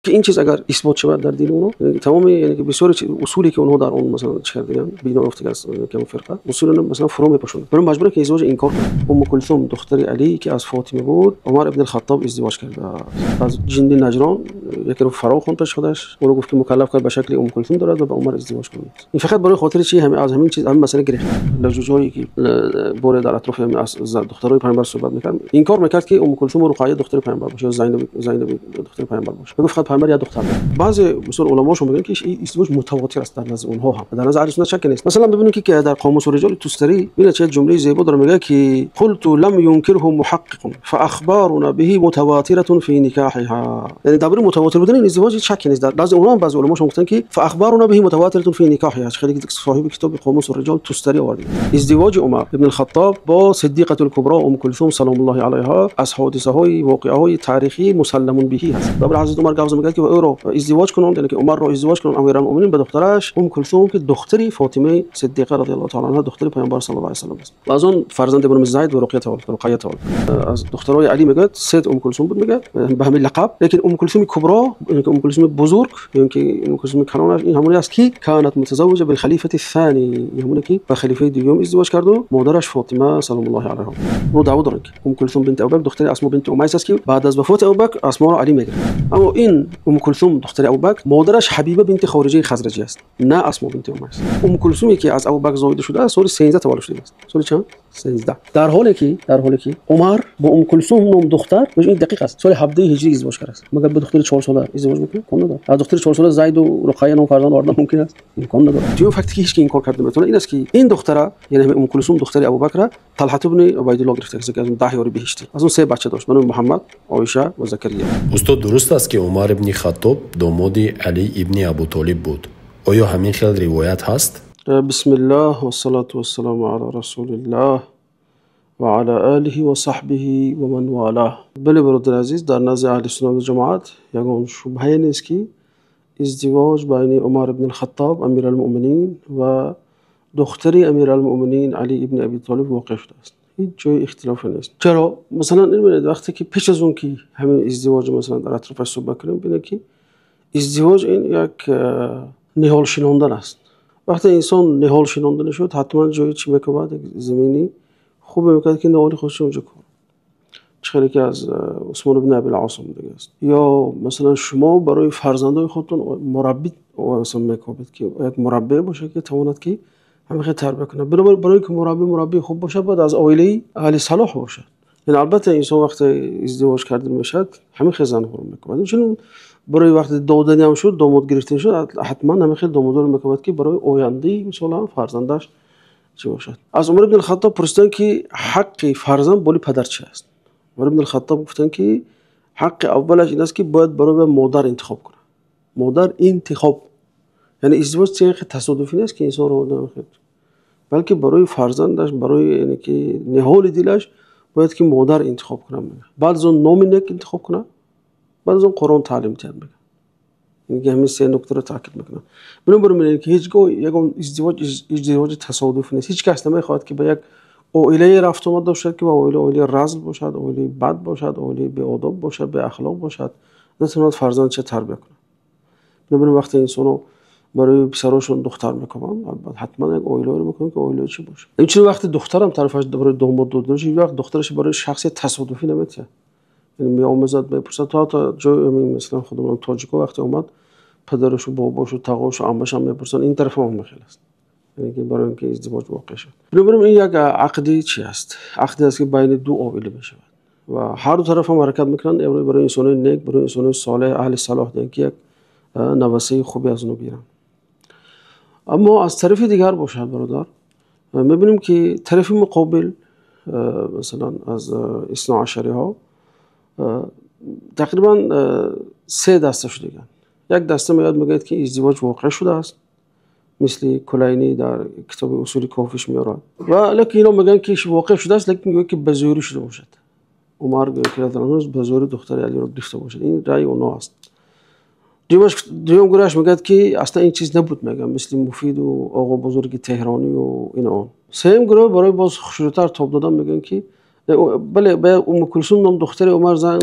Ки ин чиз агар исбот шавад дар дини онҳо, тамоми, яъне ки бисёре усуле ки онҳо дар он масалан чӣ кардаган, бино ёфтагааст, ки фирқа усулро масалан фурӯ мепӯшонад. Барои маҷбуранд ки издивоҷро инкор кунанд. Умму Кулсум духтари Алӣ, ки аз Фотима буд, Умар ибни Хаттоб издивоҷ кардааст. Аз ҷинни Наҷрон якеро фаро хонд пеши худаш, ӯро гуфт ки мукаллаф кард ба шакли Умму Кулсум дорад ва ба Умар издивоҷ кунад. Ин фақат барои хотири чӣ? Аз ҳамин чиз, ҳамин масъала гирифт. Лаҷӯҷҳое ки боре дар атрофи ҳамин аз духтарони Паёмбар суҳбат мекард, инкор мекард ки Умму Кулсум ва Руқайя духтари Паёмбар бошад ё Зайнаб духтари Паёмбар бошад. Мегуфт фақат Паёмбар як духтар дорад. Баъзе масалан уламоашон мегӯянд ки ин издивоҷ мутавотир аст дар назди онҳо ҳам. Дар назди аҳли суннат шакке нест. Масалан бибинем ки дар Қомус риҷоли Тустарӣ бинед чӣ ҷумлаи зебо дорад, мегӯяд ки қулту лам юнкирҳу муҳаққиқун фаахбаруна биҳи мутавотиратун фи никоҳиҳа. Яъне дар бораи мутавотир будани ин издивоҷ ҳеҷ шакке нест. Дар баъзе уламо ҳам, баъзе уламоашон гуфтанд ки фаахбаруна биҳи мутавотиратун фи никоҳиҳа. Хеле соҳиби китоби Қомус риҷол Тустарӣ овардааст. Издивоҷи Умар ибни Хаттоб бо Сиддиқатул Кубро Умму Кулсум саломуллоҳи алайҳо аз ҳодисаҳои воқеаҳои таърихии мусалламун биҳи ҳаст. Дар бораи ҳазрати Умар гап мезанад ки ӯро издивоҷ кунанд, яъне ки Умарро издивоҷ кунанд Амиралмӯъминин ба духтараш Умму Кулсум, ки духтари Фотимаи Сиддиқа розияллоҳу таъоло анҳо, духтари Паёмбар саллаллоҳу алайҳи васаллам аст. Ва аз он фарзанде ба номи Зайд ва Руқайя таваллуд, Руқайя таваллуд. Аз духтарои Алӣ мегӯяд се Умму Кулсум буд, мегӯяд ба ҳамин лақаб, лекин Умму Кулсуми Кубро, яъне ки Умму Кулсуми бузург, ё ки Умму Кулсуми калонаш, ин ҳамоне аст ки канат мутазаввиҷа билхалифати фани, ин ҳамоне ки ба халифаи дуюм издивоҷ карду модараш Фотима саломуллоҳи алайҳо. Онҳо даъво доранд ки Умму Кулсум бинти Абубакр духтари Асмо бинти Умайс аст, ки баъд аз вафоти Абубакр Асморо Алӣ мегирад. Аммо ин Умму Кулсум духтари Абубакр модараш Ҳабиба бинти Хориҷаи Хазраҷӣ аст, на Асмо бинти Умайс. Умму Кулсуме ки аз Абубакр зоида шудааст, соли 13 таваллуд шудааст. Соли чанд? 13. Дар ҳоле ки Умар бо Умму Кулсум ном духтар, ин дақиқ аст, соли 17 ҳиҷрӣ издивоҷ кардааст. Магар ба духтари 4 сола издивоҷ мекунад? Имкон надорад. Аз духтари 4 сола Зайду Руқайя ном фарзанд овардан мумкин аст? Имкон надорад. Дуюм факте ки ҳеҷ ки инкор карда наметавонад, ин аст ки ин духтара, яъне ҳамин Умму Кулсум духтари Абубакра, Талҳат ибни Убайдуллоҳ гирифта, ки аз он 10 ёри биҳиштӣ. Аз он се бача дошт ба номи Муҳаммад, Оиша ва Закария. Устод, дуруст аст, ки Умар ибни Хаттоб домоди Алӣ ибни Абутолиб буд? Оё ҳамин хел ривоят ҳаст? Бисмиллаҳ вассалату вассаламу ала расулиллаҳ ва ала олиҳи ва саҳбиҳи ва ман валаҳ. Бале, бародари азиз, дар назди аҳли суннат ва ҷамоат ягон шубҳае нест, ки издивоҷ байни Умар ибни Хаттоб Амиралмӯъминин ва духтари Амиралмӯъминин Алӣ ибни Аби Толиб воқеъ шудааст. Ҳеҷ ҷои ихтилофе нест. Чаро? Масалан ин бинед, вақте ки пеш аз он ки ҳамин издивоҷ масалан дар атрофаш суҳбат кунем, бинед ки издивоҷ ин як ниҳол шинондан аст. Вақте инсон ниҳол шинонда шуд, ҳатман ҷои чӣ мекобад? Як замини хубе мекард, ки ниҳоли худшо онҷо кор. Чӣ хеле ки аз Усмон ибни Абил Ос омадагӣ аст. Ё масалан шумо барои фарзандои худтон мураббӣ масалан мекобед, ки як мураббие бошад, ки тавонад ки ҳамин хел тарбия кунад. Бинобар барои ки мураббӣ мураббии хуб бошад, бояд аз оилаи аҳли салоҳ бошад. Яъне албатта инсон вақте издивоҷ кардан мешавад, ҳамин хел занҳоро мекобад. Инчунин барои вақте додани ҳам шуд, домод гирифтан шуд, ҳатман ҳамин хел домодоро мекобад, ки барои ояндаи мисолан фарзандаш чӣ бошад. Аз Умар ибни Хаттоб пурсиданд, ки ҳаққи фарзанд боли падар чӣ аст? Умар ибни Хаттоб гуфтанд, ки ҳаққи аввалаш ин аст, ки бояд барои модар интихоб кунад. Модар интихоб. Яъне издивоҷ чизе тасодуфӣ нест, ки инсонро, балки барои фарзандаш, барои яъне ки ниҳоли дилаш бояд ки модар интихоб кунад, мегӯяд. Баъд аз он номи нек интихоб кунад, баъд аз он Қуръон таълим диҳад, мегӯяд. Яъне ки ҳамин се нуктаро таъкид мекунад. Бинобар ин ки ҳеҷ гоҳ ягон издивоҷ издивоҷи тасодуфӣ нест. Ҳеҷ кас намехоҳад, ки ба як оилае рафту омад дошта бошад, ки оила оилаи разл бошад, оилаи бад бошад, оилаи беодоб бошад, беахлоқ бошад, натавонад фарзандашро тарбия кунад. Бинобар ин вақте инсонҳо барои писарошон духтар мекобанд, ҳатман як оилаеро мекунанд, ки оилаи чӣ бошад. Инчунин вақте духтарам тарафаш барои домод дода мешавад, ҳеҷ вақт духтараш барои шахси тасодуфӣ наметиҳад. Яъне меомезад, мепурсад, то ҳатто ҷои масалан худамон тоҷико вақте омад, падарашу, бобошу, тағошу, аммашам мепурсанд, ин тараф ҳам ҳамин хел аст. Яъне ки барои ин ки издивоҷ воқеъ шавад. Бинобар ин як ақди чӣ аст? Ақде аст, ки байни ду оила мешавад ва ҳар ду тараф ҳам ҳаракат мекунанд барои инсонои нек, барои инсонои солеҳ, аҳли салоҳ, ки як навасаи хубе аз онҳо гиранд. Аммо аз тарафи дигар бошад, бародар, мебинем, ки тарафи муқобил, масалан аз исноашариҳо, тақрибан се даста шудаганд. Як даста меояд, мегӯяд, ки издивоҷ воқеъ шудааст, мисли Кулайнӣ дар китоби Усули Кофиш меорад. Ва лекин ино мегӯянд, ки воқеъ шудааст, лекин гӯяд, ки ба зӯрӣ шуда бошад. Умар гӯяд, ки ба зӯрӣ духтари Алиро гирифта бошад. Ин раъи онҳо аст. Дуюм гурӯҳаш мегӯяд, ки аслан ин чиз набуд, мегӯянд, мисли Муфиду Оғо Бузурги Теҳронию ин он. Сеюм гурӯҳ барои боз хушрӯтар тоб додан мегӯянд, ки Бале, ба Умму Кулсум ном духтари Умар зан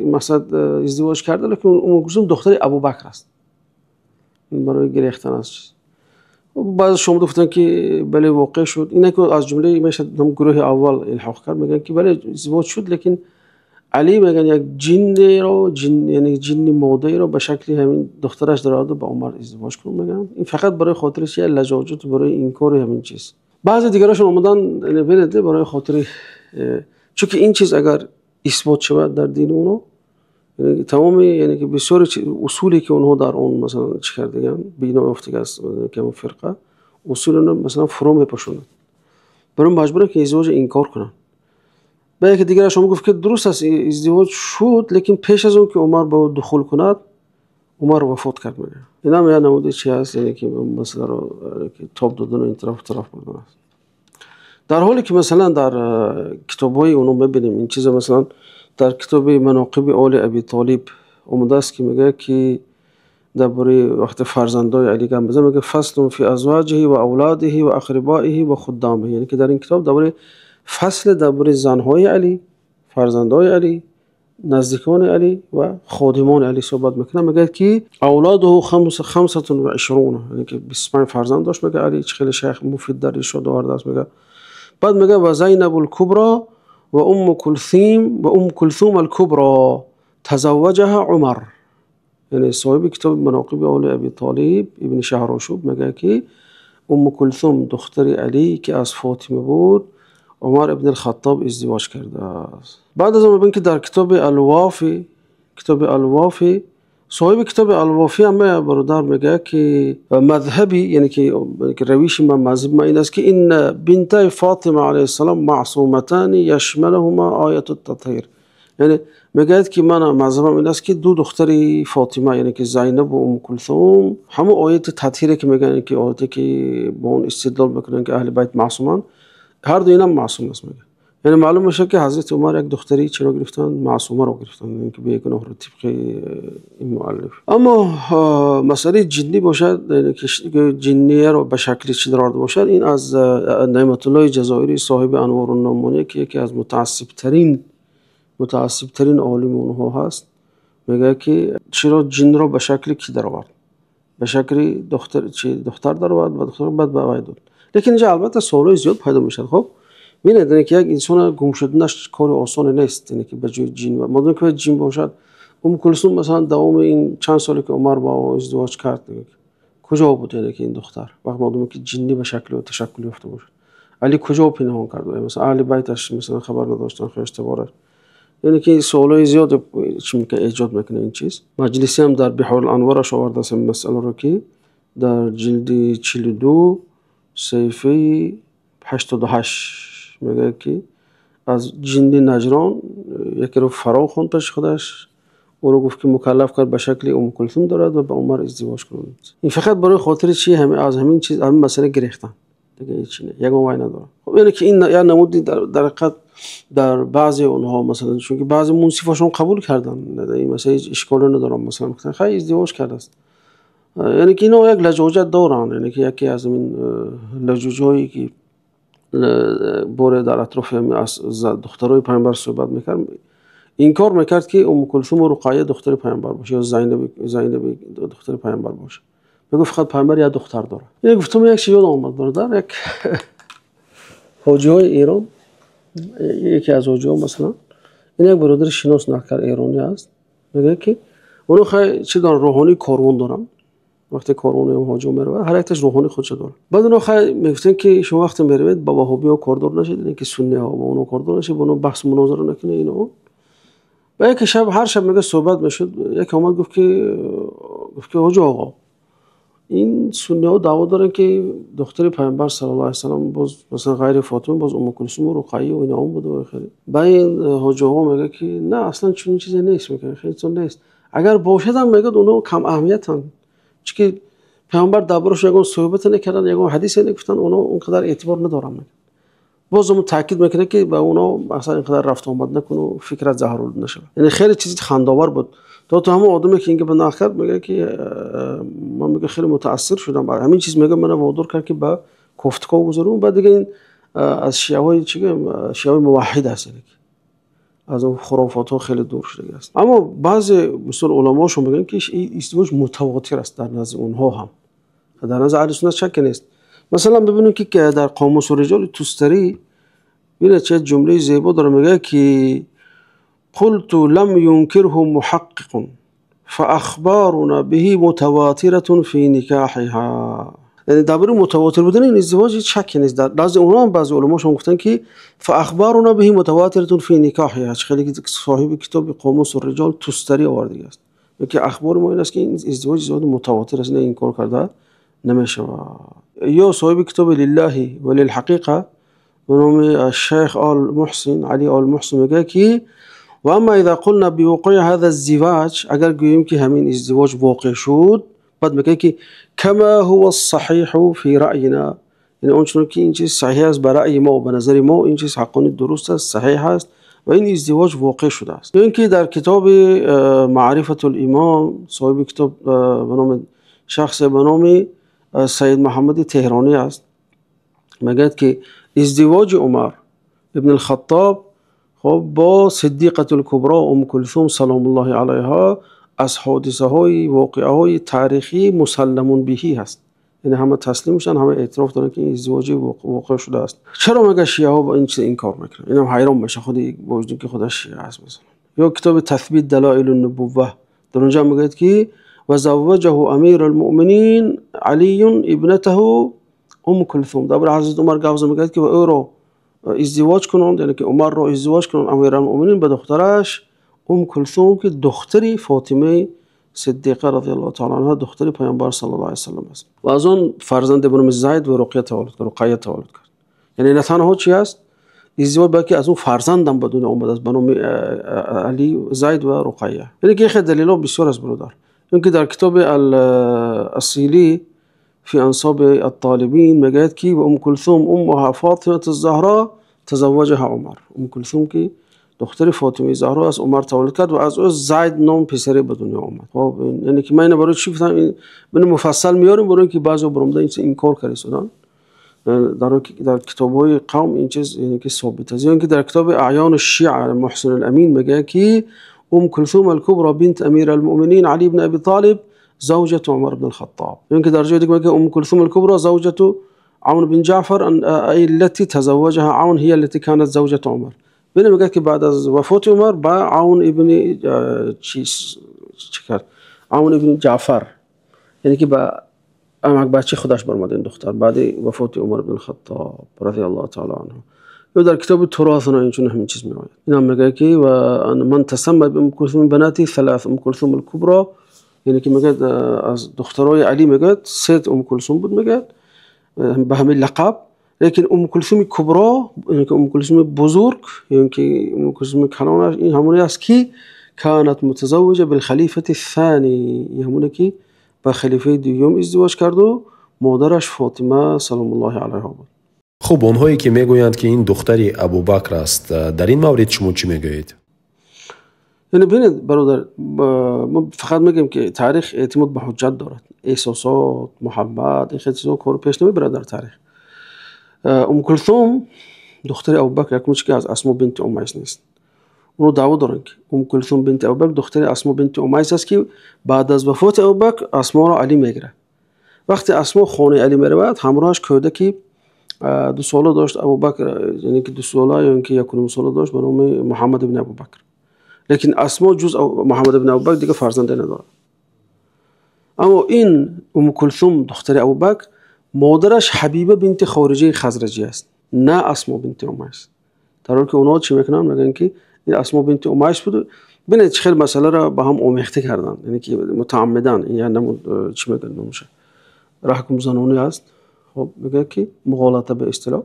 масалан издивоҷ карда, лекин Умму Кулсум духтари Абубакр аст. Барои гирифтан аз баъзе шумо гуфтанд, ки бале, воқеъ шуд. Ин яке аз ҷумла мешавад гурӯҳи аввал илҳоқ кард. Мегӯянд, ки бале, издивоҷ шуд, лекин Алӣ мегӯянд як ҷинниро, ҷин, яъне ҷинни модаиро ба шакли ҳамин духтараш дароварда ба Умар издивоҷ кард, мегӯянд. Ин фақат барои хотири чӣ? Лаҷоҷат, барои инкори ҳамин чиз. Баъзе дигаронашон омаданд, яъне бинед, барои хотири, чунки ин чиз агар исбот шавад дар дини онҳо, яъне тамоми, яъне ки бисёре усуле ки онҳо дар он масалан чӣ кардаанд, бино ёфтааст, ки он фирқа усули онҳо масалан фурӯ мепӯшонад. Барои маҷбуранд, ки издивоҷро инкор кунанд. Ба яке дигараш ҳам гуфт, ки дуруст аст, издивоҷ шуд, лекин пеш аз он ки Умар ба ӯ духул кунад, Умар вафот кард, мегӯяд. Ин ҳам як намуди чӣ ҳаст, яъне ки масъаларо тоб додан ва ин тараф тараф бурдан аст. Дар ҳоле ки масалан дар китобҳои онҳо мебинем ин чизро, масалан дар китоби Манокиби Оли Абӣ Толиб омадааст, ки мегӯяд, ки дар бораи вақте фарзандони Алӣ гап мезанад, мегӯяд: фаслун фи азвоҷиҳи ва авлодиҳи ва ақрибоиҳи ва худдомиҳи. Яъне ки дар ин китоб дар бораи фасл, дар бораи занҳои Алӣ, фарзандони Алӣ, наздикони Алӣ ва ходимони Алӣ суҳбат мекунад. Мегӯяд, ки авлодуҳу хамсатун ва ишрун, яъне ки 25 фарзанд дошт, мегӯяд Алӣ, чӣ хеле шайх Муфид дар Иршод овардааст, мегӯяд. Баъд мегӯяд: ва Зайнабул Кубро ва Умму Кулсум ва Умму Кулсум ал-Кубро тазавваҷаҳа Умар. Яъне соҳиби китоби Манокиби Оли Абӣ Толиб Ибни Шаҳрошӯб мегӯяд, ки Умму Кулсум духтари Алӣ, ки аз Фотима буд, Умар ибн ал-Хаттоб издивоҷ кардааст. Баъд аз он мебинем, ки дар китоби Ал-Вофӣ, китоби Ал-Вофӣ, соҳиби китоби Ал-Вофӣ ҳам бародар мегӯяд, ки мазҳабӣ, яъне ки равиши ман, мазҳаби ман ин аст, ки инна бинтай Фотима алайҳиссалом маъсуматани яшмалуҳума оятут татҳир. Яъне мегӯяд, ки ман мазҳабам ин аст, ки ду духтари Фотима, яъне ки Зайнаб ва Умму Кулсум, ҳамон ояти татҳире ки мегӯянд, ки ояте ки бо он истидлол мекунанд, ки аҳли байт маъсуманд, ҳар ду инам маъсум аст, мегӯяд. Яъне маълум мешавад, ки Ҳазрати Умар як духтари чиро гирифтанд? Маъсумаро гирифтанд, яъне ки бегуноҳро, тибқи ин муаллиф. Аммо масъалаи ҷиннӣ бошад, яъне ки ҷиннияро ба шакли чӣ дароварда бошад, ин аз Неъматуллоҳи Ҷазоирӣ, соҳиби Анворун-Нуъмонӣ, ки яке аз мутаассибтарин олими онҳо ҳаст, мегӯяд, ки чаро ҷинро ба шакли кӣ даровард? Ба шакли духтар, чӣ духтар даровард ва духтар баъд ба вай дод. Лекин инҷо албатта саволҳои зиёд пайдо мешавад. Хуб, бинед, яъне ки як инсон гум шуданаш кори осоне нест, яъне ки ба ҷои ҷин, модоме ки ҷин бошад. Умму Кулсум масалан давоми ин чанд соле ки Умар бо ӯ издивоҷ кард, куҷо буд, яъне ки ин духтар? Вақт модоме ки ҷиннӣ ба шакли ӯ ташаккул ёфта бошад. Алӣ куҷо пинҳон кард? Масалан аҳли байташ масалан хабар надоштанд, хештабораш. Яъне ки саволҳои зиёде чӣ мекунад, эҷод мекунад ин чиз. Маҷлисӣ ҳам дар Биҳорул-Анвораш овардааст ин масъаларо, ки дар ҷилди 42 саҳифаи 88 мегӯяд, ки аз ҷинни Наҷрон якеро фаро хонд пеши худаш, ӯро гуфт, ки мукаллаф кард ба шакли Умму Кулсум дорад ва ба Умар издивоҷ кунад. Ин фақат барои хотири чӣ? Аз ҳамин чиз, ҳамин масъала гирехтан. Дигар ҳеҷ чиз не, ягон вай надорад. Хуб, яъне ки ин як намуди дар ҳақиқат дар баъзе онҳо масалан, чунки баъзе мунсифашон қабул карданд, ин масъала ҳеҷ ишколе надорад, масалан гуфтанд хай, издивоҷ кардааст. Яъне ки инҳо як лаҷоҷат доранд, яъне ки яке аз ин лаҷоҷҳое ки боре дар атрофи аз духтарои Паёмбар суҳбат мекард, инкор мекард, ки Умму Кулсум ва Руқайя духтари Паёмбар бошад ё Зайнаби духтари Паёмбар бошад. Мегуфт, фақат Паёмбар як духтар дорад. Ин гуфтам, як чиз ёдам омад, бародар, як ҳоҷиҳои Эрон, яке аз ҳоҷиҳо масалан, ин як бародари шинос накард, эронӣ аст, мегӯяд, ки онҳо хай чӣ доранд, рӯҳонии корвон доранд. Вақте корвони ҳоҷиҳо меравад, ҳар якташ рӯҳонии худашо дорад. Баъд онҳо хай мегуфтанд, ки шумо вақте меравед, ба ваҳобиҳо кордор нашед, яъне ки сунниҳо бо онҳо кордор нашед, бо онҳо баҳс мунозара накунед, ино. Ва яке шаб, ҳар шаб мегӯяд, суҳбат мешуд, яке омад, гуфт, ки ҳоҷи оғо, ин сунниҳо даъво доранд, ки духтари Паёмбар саллаллоҳу алайҳи васаллам боз масалан ғайри Фотима боз Умму Кулсум ва Руқайя ва инҳо буда ва хеле. Баъд ин ҳоҷи оғо мегӯяд, ки на, аслан чунин чизе нест, мегӯяд, хеле чиз нест. Агар бошад ҳам, мегӯяд, онҳо кам аҳамиятанд. Чунки Паёмбар дар борааш ягон суҳбате накарданд, ягон ҳадисе нагуфтанд, онҳо он қадар эътибор надоранд, мегӯяд. Боз ҳам таъкид мекунад, ки ба онҳо аслан ин қадар рафту омад накун, фикрат заҳролуд нашавад. Яъне хеле чизи хандовар буд. То ҳамон одаме ки инга ба нақл кард, мегӯяд, ки ман, мегӯяд, хеле мутаассир шудам. Ҳамин чиз, мегӯяд, маро водор кард, ки ба кофтуков гузарам. Баъд дига ин аз шиаҳои чӣ гӯям, шиаҳои муваҳҳид аст. Аз он хурофотҳо хеле дур шудааст. Аммо баъзе мисол уламоҳошон мегӯянд, ки ин издивоҷ мутавотир аст дар назди онҳо ҳам. Дар назди аҳли суннат шакке нест. Масалан бибинем, ки дар Қомус ур-риҷол Тустарӣ бинед чӣ ҷумлаи зебо дорад, мегӯяд, ки қулту лам юнкирҳу муҳаққиқун фаахбаруна биҳи мутавотиратун фи никоҳиҳа. Яъне дар бораи мутавотир будани ин издивоҷ ҳеҷ шакке нест. Дар назди онҳо ҳам баъзе уламоҳошон гуфтанд, ки фаахбаруна биҳи мутавотиратун фи никоҳиҳа. Чӣ хеле ки соҳиби китоби Қомус ур-риҷол Тустарӣ овардааст. Ки ахбори мо ин аст, ки ин издивоҷ издивоҷи мутавотир аст, инро инкор карда намешавад. Ё соҳиби китоби Лиллаҳи ва лилҳақиқа ба номи Шайх Ол Муҳсин, Алӣ Ол Муҳсин мегӯяд, ки ва амма иза қулна бивуқӯи ҳаза зиваҷ, агар гӯем, ки ҳамин издивоҷ воқеъ шуд, баъд мегӯяд, ки кама ҳува саҳиҳу фи раъйина, яъне он чунон ки ин чиз саҳиҳ аст ба раъйи мо, ба назари мо ин чиз ҳаққони дуруст аст, саҳиҳ аст ва ин издивоҷ воқеъ шудааст. Ё ин ки дар китоби Маърифатул Имом соҳиби китоб ба номи шахсе ба номи Сайид Муҳаммади Теҳронӣ аст, мегӯяд, ки издивоҷи Умар ибн ал-Хаттоб хоб бо Сиддиқатул Кубро Ум Кулсум саломуллоҳи алайҳо аз ҳодисаҳои воқеаҳои таърихӣ мусалламун биҳи ҳаст. Яъне ҳама таслим мешаванд, ҳама эътироф доранд, ки ин издивоҷи воқеъ шудааст. Чаро мегӯяд шиаҳо ба ин чиз инкор мекунанд? Инам ҳайрон мешавад, худи бо вуҷуди ки худаш шиа аст масалан. Ё китоби Таthбит далоилун нубувва дар онҷо мегӯяд, ки ва завваҷаҳу амирул муъминин Алиюн ибнатаҳу Ум Кулсум. Дар бораи ҳазрати Умар гап зад, мегӯяд, ки ӯро издивоҷ кунанд, яъне ки Умарро издивоҷ кунанд амирул муъминин ба духтараш Ум Кулсум, ки духтари Фотимаи Сиддиқа розияллоҳу таъала анҳа, духтари Паёмбар саллаллоҳу алайҳи васаллам аст. Ва аз он фарзанде ба номи Зайд ва Руқия таваллуд кард, Руқайя таваллуд кард. Яъне на танҳо чи аст издивоҷ, балки аз он фарзандам ба дунё омадааст ба номи Али, Зайд ва Руқайя. Яъне ки хеле далелҳо бисёр аст, бародар. Чунки дар китоби Ал-Асилӣ фи ансоби ат-Толибин мегӯяд, ки Ум Кулсум уммуҳа Фотимату Заҳро тазавваҷаҳа Умар. Ум Кулсум ки духтари Фотимаи Заҳро аст, Умар таваллуд кард ва аз ӯ Зайд ном писаре ба дунё омад. Хоб, яъне ки ман инро барои чӣ гуфтам? Ин муфассал меорем барои ин ки баъзеҳо баромада ин чиз инкор карда истоданд. Дар китобҳои қавм ин чиз яъне ки собит аст. Ё ин ки дар китоби Аъёну Шиа Муҳсин ал-Амин мегӯяд, ки Ум Кулсум ал-Кубро бинт Амир ал-Муъминин Али ибн Аби Толиб завҷату Умар ибн ал-Хаттоб. Ё ин ки дар ҷои дигар мегӯяд Ум Кулсум ал-Кубро завҷату Авн бин Ҷаъфар ай аллати тазавваҷаҳа Авн ҳия аллати канат завҷату Умар. Бинед мегӯяд, ки баъд аз вафоти Умар ба Авн ибни чӣ кард? Авн ибни Ҷаъфар, яъне ки ба амакбачаи худаш баромад ин духтар баъди вафоти Умар ибн ал-Хаттоб розияллоҳу таъала анҳу. Ё дар китоби Туросуна инчунин ҳамин чиз меояд. Инам мегӯяд, ки ва ман тасамма би Ум Кулсум банати салас Ум Кулсум ал-Кубро, яъне ки мегӯяд аз духтарои Али мегӯяд се Ум Кулсум буд, мегӯяд ба ҳамин лақаб, лекин Ум Кулсуми Кубро, яъне ки Ум Кулсуми бузург, ё ки Ум Кулсуми калонаш, ин ҳамоне аст, ки канат мутазаввиҷа билхалифати фани, ин ҳамоне ки ба халифаи дуюм издивоҷ карду модараш Фотима саломуллоҳи алайҳо буд. Хуб, онҳое ки мегӯянд, ки ин духтари Абубакр аст, дар ин маврид шумо чӣ мегӯед? Яъне бинед, бародар, мо фақат мегӯем, ки таърих эътимод ба ҳуҷҷат дорад. Эҳсосот, муҳаббат, ин хел чизҳо кор пеш намебарад дар таърих. Ум Кулсум духтари Абубакр якум чи ки аз Асмо бинти Умайс нест. Онҳо даъво доранд, ки Ум Кулсум бинти Абубакр духтари Асмо бинти Умайс аст, ки баъд аз вафоти Абубакр Асморо Али мегирад. Вақте Асмо хонаи Али меравад, ҳамроҳаш кӯдаки 2 сола дошт Абубакр, яъне ки 2 сола ё ин ки 1.5 сола дошт ба номи Муҳаммад ибни Абубакр. Лекин Асмо ҷуз Муҳаммад ибни Абубакр дигар фарзанде надорад. Аммо ин Ум Кулсум духтари Абубакр модараш Ҳабиба бинти Хориҷаи Хазраҷӣ аст, на Асмо бинти Умайс. Дар ҳоле ки онҳо чӣ мекунанд? Мегӯянд, ки ин Асмо бинти Умайс буд. Бинед, чӣ хел масъаларо ба ҳам омехта карданд, яъне ки мутааммидан, ин як намуд, чӣ мегӯянд номаша, раҳкумзанонӣ аст. Хоб, мегӯяд, ки муғолата ба истилоҳ.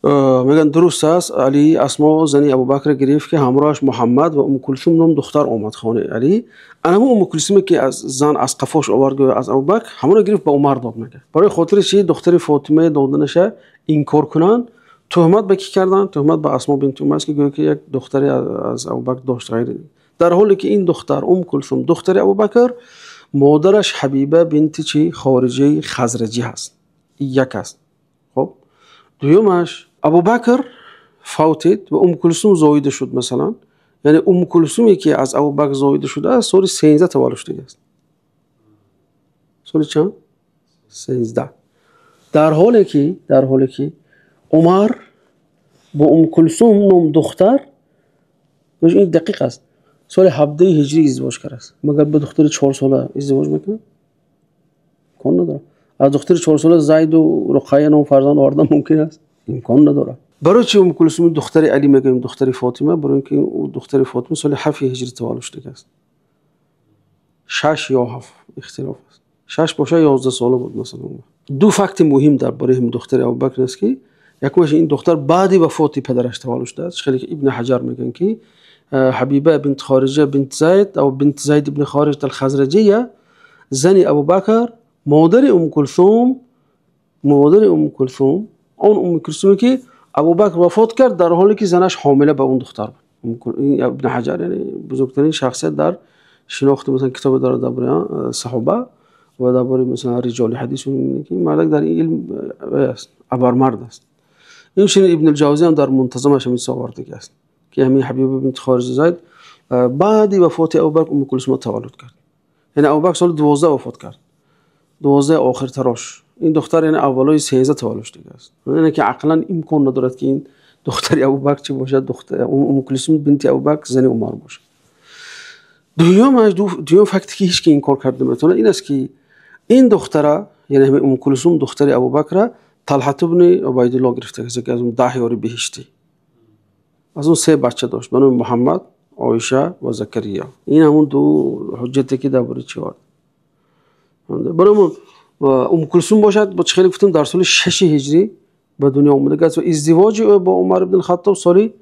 Мегӯянд дуруст аст, Али Асмо зани Абубакр гирифт, ки ҳамроҳаш Муҳаммад ва Ум Кулсум ном духтар омад хонаи Али. Ана ҳамон Ум Кулсуме ки аз зан аз қафош овард, гӯё аз Абубакр, ҳамонро гирифт ба Умар дод, мегӯяд. Барои хотири чи духтари Фотимаи доданаша инкор кунанд, туҳмат ба кӣ карданд? Туҳмат ба Асмо бинти Умайс, ки гӯё ки як духтаре аз Абубакр дошт ғайри. Дар ҳоле ки ин духтар Ум Кулсум духтари Абубакр, модараш Ҳабиба бинти чи Хориҷаи Хазраҷӣ ҳаст. Ин як аст. Хоб, дуюмаш Абубакр Фавтид ва Умм Кулсум зоида шуд, масалан, яъне Умм Кулсуме ки аз Абубакр зоида шудааст, соли 13 таваллуд шудааст. Соли чанд? 13. Дар ҳоле ки Умар бо Умм Кулсум ном духтар, ин дақиқ аст, соли 17 ҳиҷрӣ издивоҷ кардааст. Магар ба духтари 4 сола издивоҷ мекунад? Имкон надорад. Аз духтари 4 сола Зайду Руқайя ном фарзанд овардан мумкин аст? Имкон надорад. Барои чи Умм Кулсум духтари Али мегӯем, духтари Фотима? Барои ин ки ӯ духтари Фотима соли 7 ҳиҷрӣ таваллуд шудааст. 6 ё 7, ихтилоф аст. 6 боша, 11 сола буд, масалан. Ду факти муҳим дар бораи ҳам духтари Абубакр аст, ки якумаш, ин духтар баъди вафоти падараш таваллуд шудааст. Хеле ки Ибни Ҳаҷар мегӯянд, ки Ҳабиба бинт Хориҷа бинт Зайд ав бинт Зайд ибни Хориҷ ал-Хазраҷия, зани Абубакр, модари Умм Кулсум, модари Умм Кулсум, он Умм Кулсуме ки Абубакр вафот кард, дар ҳоле ки занаш ҳомила ба он духтар буд. Ибни Ҳаҷар, яъне бузургтарин шахсият дар шинохти, масалан, китобе дорад дар бораи саҳоба ва дар бораи, масалан, риҷоли ҳадис, ки мардак дар ин илм аст, абармард аст. Инчунин Ибн Ҷавзӣ ҳам дар Мунтазамаш ҳамин чиз овардагӣ аст, ки ҳамин Ҳабиба бинт Хориҷа Зайд баъди вафоти Абубакр Умм Кулсума таваллуд кард. Яъне Абубакр соли 12 вафот кард, 12 охиртарош. Ин духтар, яъне, аввалои 13 таваллуд шудааст. Яъне ки ақлан имкон надорад, ки ин духтари Абубакр чӣ бошад, Умм Кулсум бинти Абубакр зани Умар бошад. Дуюм факте, ки ҳеч ки инкор карда наметавонад, ин аст, ки ин духтара, яъне ҳамин Умм Кулсум духтари Абубакра, Талҳат ибни Убайдулло гирифта, касе ки аз он 10 ёри биҳиштӣ. Аз он се бача дошт ба номи Муҳаммад, Оиша ва Закария. Ин ҳамун ду ҳуҷҷате, ки дар бораи чӣ овард. Барои Умм Кулсум бошад, бо чӣ хеле гуфтем, дар соли 6 ҳиҷрӣ ба дунё омадагааст ва издивоҷи ӯ бо Умар ибн Хаттоб соли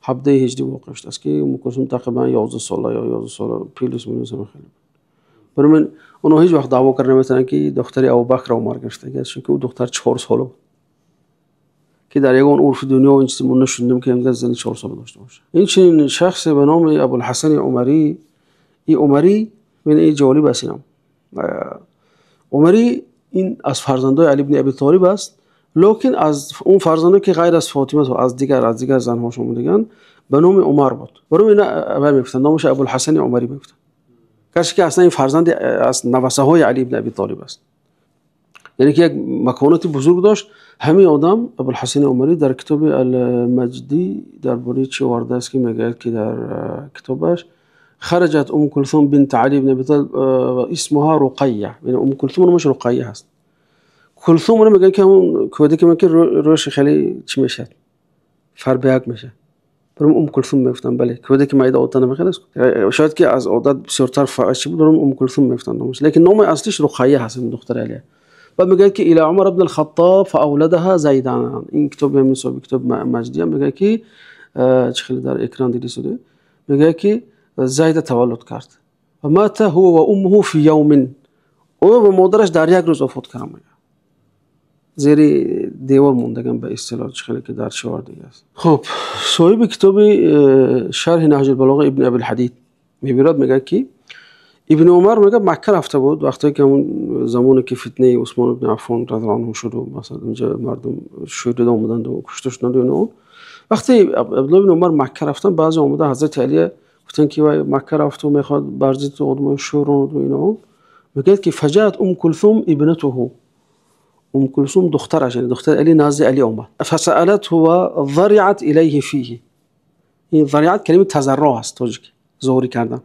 17 ҳиҷрӣ воқеъ шудааст, ки Умм Кулсум тақрибан 11 сола ё 11 сола плюс минус хеле. Барои ман онҳо ҳеҷ вақт даъво карда наметавонанд, ки духтари Абубакрро Умар гирифтагааст, чунки ӯ духтар 4 сола буд, ки дар ягон урфи дунё ин чизи мо нашунидем, ки ҳамгаз зани 4 сола дошта бошад. Инчунин шахсе ба номи Абулҳасани Умарӣ. И Умарӣ, ин ҷолиб аст. Инам Умарӣ, ин аз фарзандои Али ибни Аби Толиб аст, лекин аз он фарзандое, ки ғайр аз Фотима аз дигар занҳош омадаганд, ба номи Умар буд. Барои ина вай мегуфтанд, номаш Абулҳасани Умарӣ мегуфтанд, гарчи ки аслан ин фарзанди аз навасаҳои Али ибни Аби Толиб аст. Яъне ки як маконати бузург дошт ҳамин одам. Абулҳасани Умарӣ дар китоби Алмаҷдӣ дар бораи чӣ овардааст, ки мегӯяд, ки дар китобаш خرجت أم كلثوم بنت علي بن أبي طالب اسمها رقية. яъне Умм Кулсум номаш Руқайя ҳаст. Кулсум мегӯяд, ки ҳамон кӯдаке ки рӯши хеле чӣ мешавад, фарбеак мешавад, баром Умм Кулсум мегуфтанд. Бале, кӯдаки майда одата намехел аст, шояд ки аз одат бисёртар чӣ буд, баром Умм Кулсум мегуфтанд номаш, лекин номи аслиш Руқайя ҳаст, духтари Алия. Баъд мегӯяд, ки إلى عمر بن الخطاب فأولدها زيدا. ин китоби ҳамин соҳиби китоб Маҷдиям мегӯяд, ки чӣ хеле дар экран дида шуда, мегӯяд, ки Зайда таваллуд кард. مات هو وأمه في يوم. ӯ ва модараш дар як рӯз вафот карданд, мегӯяд, зери девор мондаган, ба истилоҳ, чӣ хеле ки дар чӣ овардагӣ аст. Хуб, соҳиби китоби Шарҳи Наҳҷулбалоға Ибни Абилҳадид мебирад, мегӯяд, ки Ибни Умар, мегӯяд, Макка рафта буд, вақте ки ҳамун замоне ки фитнаи Усмон ибни Аффон разияллоҳу анҳу шуду, масалан, инҷа мардум шӯрида омаданду кушта шуданду, ино он. Вақте Абдулло ибни Умар Макка рафтанд, баъзе омада ҳазрати Алия гуфтанд, ки вай Макка рафту мехоҳад бар зидди одамои шӯронаду ино он. Мегӯяд, ки فجاءت أم كلثوم ابنته, Умм Кулсум духтараш, яъне духтари Али, назди Али омад. فسألته وضرعت إليه فيه. ин ضرعت калимаи тазарруъ аст, тоҷик, зорӣ кардан.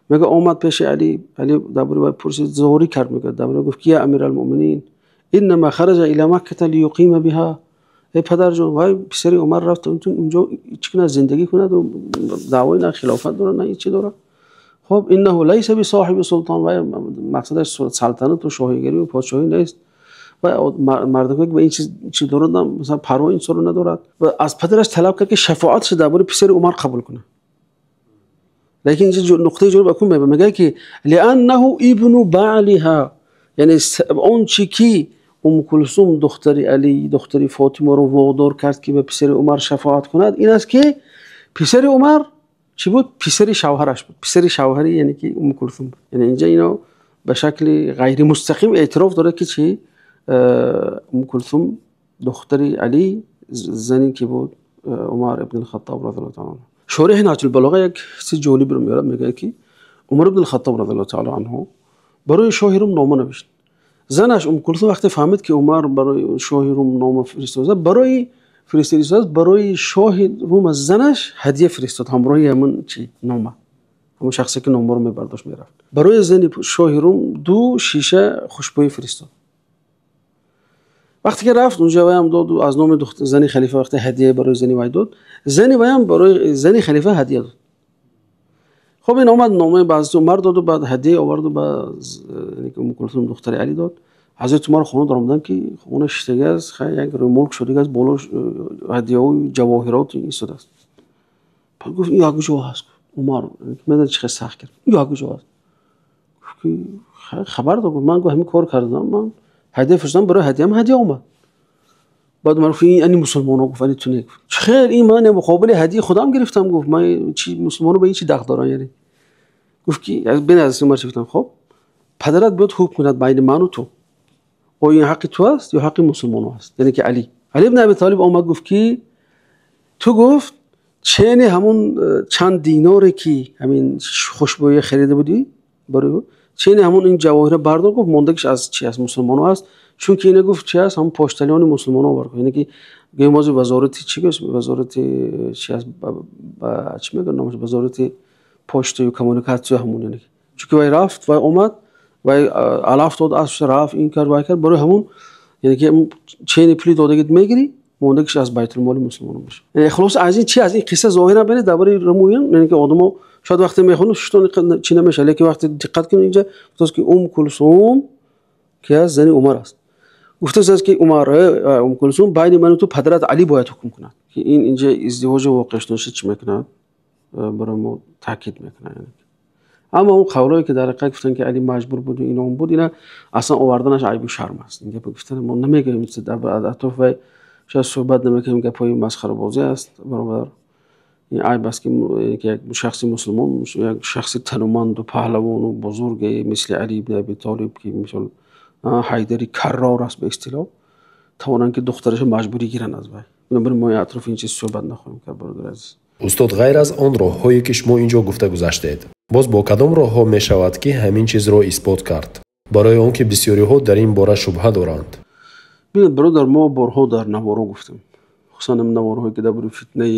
Мега, омад пеши Али, Али дар бораи вай пурсид, зорӣ кард, мегӯяд, дар бораи гуфт, ки يا أمير المؤمنين، إنما خرج إلى مكة ليقيم بها. эй падарҷон, вай писари Умар рафт унҷо чӣ кунад, зиндагӣ кунад, даъвои на хилофат дорад, на ҳеҷ чӣ дорад. Хуб, إنه ليس بصاحب سلطان. вай мақсадаш салтанату шоҳигарию подшоҳӣ нест. Вай мардакое ки ба ин чиз чӣ дорад, масалан, парво ин чизро надорад. Ва аз падараш талаб кард, ки шафоаташ дар бораи писари Умар қабул кунад. Лекин инҷа нуқтаи ҷолиб акун мегӯяд, ки لأنه ابن بعلها. яъне он чи ки Умм Кулсум духтари Али, духтари Фотимаро водор кард, ки ба писари Умар шафоат кунад, ин аст, ки писари Умар чӣ буд? Писари шавҳараш буд, писари шавҳари, яъне ки Умм Кулсум буд. Яъне инҷа ино ба шакли ғайримустақим эътироф дорад, ки чӣ, Умм Кулсум духтари Али зане ки буд. Умар ибн Хаттоб розияллоҳу таъоло анҳу. Шориҳи Наҳҷул-Балоға як чизи ҷолибе меорад, мегӯяд ки Умар ибн Хаттоб розияллоҳу таъоло анҳу барои шоҳи Рум нома навишт. Занаш Умму Кулсум вақте фаҳмид ки Умар барои шоҳи Рум нома фиристодааст, барои фиристодааст барои шоҳи Рум аз занаш ҳадя фиристод ҳамроҳи ҳамон чӣ нома. Ҳамон шахсе ки номаро мебардошт мерафт. Барои зани шоҳи Рум ду шиша хушбӯй фиристод. Вақте ки рафт онҷо вай ҳам дод аз номи зани халифа вақте ҳадя барои зани вай дод, зани вай ҳам барои зани халифа ҳадя дод. Хуб ин омад номаи ба ҳазрати Умар дод ва баъд ҳадя овард ва ба Умму Кулсум духтари Алӣ дод. Ҳазрати Умар хона даромаданд ки хона шиштагӣ аст, як рӯмол шудагӣ аст, боло ҳадяҳои ҷавоҳирот истодааст. Баъд гуфт ин як ҷо ҳаст. Умар медонад чӣ хел сахт кард. Ин як ҷо ҳаст. Гуфт ки хабар дод, ман гуфт ҳамин кор кардам, ман ҳадя фиристодам, барои ҳадяам ҳадя омад. Баъд Умар гуфт ин ани мусулмонҳо гуфт, ани ту не. Гуфт хел ин ман муқобили ҳадияи худам гирифтам, гуфт ман чӣ мусулмонҳо ба ин чӣ дахл доранд яъне. Гуфт ки бин аз Умар чӣ гуфтам, хуб падарат бояд ҳукм кунад байни ман ва ту. Оё ин ҳаққи ту аст ё ҳаққи мусулмонҳо аст? Яъне ки Алӣ. Алӣ ибн Абӣ Толиб омад гуфт ки ту гуфт чени ҳамон чанд диноре ки ҳамин хушбӯя харида будӣ барои ӯ, чени ҳамон ин ҷавоҳира бардор, гуфт мондагиш аз чӣ аст? Мусулмонҳо аст. Чунки ина гуфт чӣ аст? Ҳамон пошталиони мусулмонҳо овард. Яъне ки гӯем ҳозир вазорати чӣ гӯст? Вазорати чӣ аст? Чӣ мегӯянд номаш? Вазорати почтаю коммуникатсия ҳамон яъне. Чунки вай рафт, вай омад, вай алаф дод, аспаш рафт, ин кард, вай кард, барои ҳамон яъне ки чени пули додагит мегирӣ, мондагиш аз байтулмоли мусулмонон бошад. Яъне хулоса аз ин чи аз ин қисса зоҳиран бинед дар бораи румӯян, яъне ки одамо шояд вақте мехонанд шутон чӣ намешавад, лекин вақте диққат кунед инҷа гуфтааст ки Умму Кулсум ки аст зани Умар аст. Гуфтааст ки Умар Умму Кулсум байни ман ва ту падарат Алӣ бояд ҳукм кунад. Ки ин инҷа издивоҷи воқеъ шуданаш чӣ мекунад? Барои мо таъкид мекунад. Аммо он қавлҳое ки дар ҳақиқат гуфтанд ки Алӣ маҷбур буд ва ин он буд, ина аслан оварданаш айбу шарм аст. Ин гапо гуфтан мо намегӯем, дар атроф вай шояд суҳбат намекунем, гапҳои масхарабозӣ аст бародар. Ин айб аст ки як шахси мусулмон, як шахси тануманду паҳлавону бузурге мисли Алӣ ибн Абӣ Толиб ки мисол Ҳайдари Каррор аст ба истилоҳ, тавонанд ки духтарашро маҷбурӣ гиранд аз вай. Бинобар ин мо атрофи ин чиз суҳбат нахоҳем кард бародар азиз. Устод, ғайр аз он роҳҳое ки шумо инҷо гуфта гузаштед, боз бо кадом роҳҳо мешавад ки ҳамин чизро исбот кард? Барои он ки бисёриҳо дар ин бора шубҳа доранд. Бинед бародар, мо борҳо дар наворҳо гуфтем, хусусан ҳам наворҳое ки дар бораи фитнаи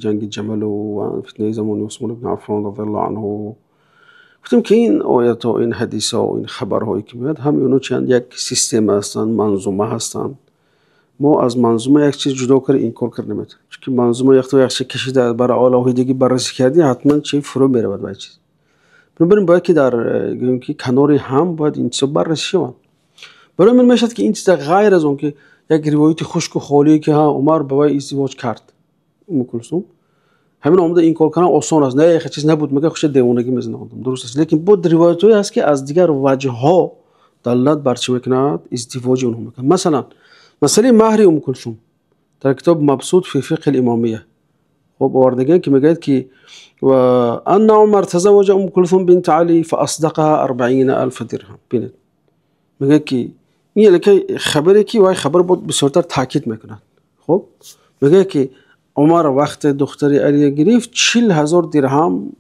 ҷанги Ҷамалу ва фитнаи замони Усмон ибн Аффон розияллоҳу анҳу гуфтем ки ин оятҳо, ин ҳадисҳо, ин хабарҳое ки меояд, ҳамаи онҳо чанд як система ҳастанд, манзума ҳастанд. Мо аз манзума як чиз ҷудо карда инкор карда наметавонем. Чунки манзума якто як чиз кашида бар алоҳидагӣ баррасӣ кардӣ, ҳатман чи фурӯ меравад ба чиз. Бинобар ин бояд ки дар гӯем ки канори ҳам бояд ин чизҳо баррасӣ шаванд. Барои ман мешавад ки ин чиза ғайр аз он ки як ривояти хушку холие ки ҳа Умар ба вай издивоҷ кард Умму Кулсум, ҳамин омада инкор кардан осон аст. Не, як чиз набуд, мегӯяд хуша девонагӣ мезанад одам. Дуруст аст, лекин буд ривоятҳое ҳаст ки аз дигар ваҷҳҳо далолат бар чӣ мекунад? Издивоҷи онҳо мекунад. Масалан, масъалаи маҳри Умму Кулсум дар китоб Мабсут фи фиқҳи имомия хуб овардагиан ки мегӯяд ки ва анна Умар тазавваҷа Умму Кулсум бинт Али фаасдақаҳа 40,000 дирҳам. Бинед, мегӯяд ки ин яке хабаре ки вай хабар буд бисёртар таъкид мекунад. Хуб мегӯяд ки Умар вақте духтари Алия гирифт 40,000 дирҳам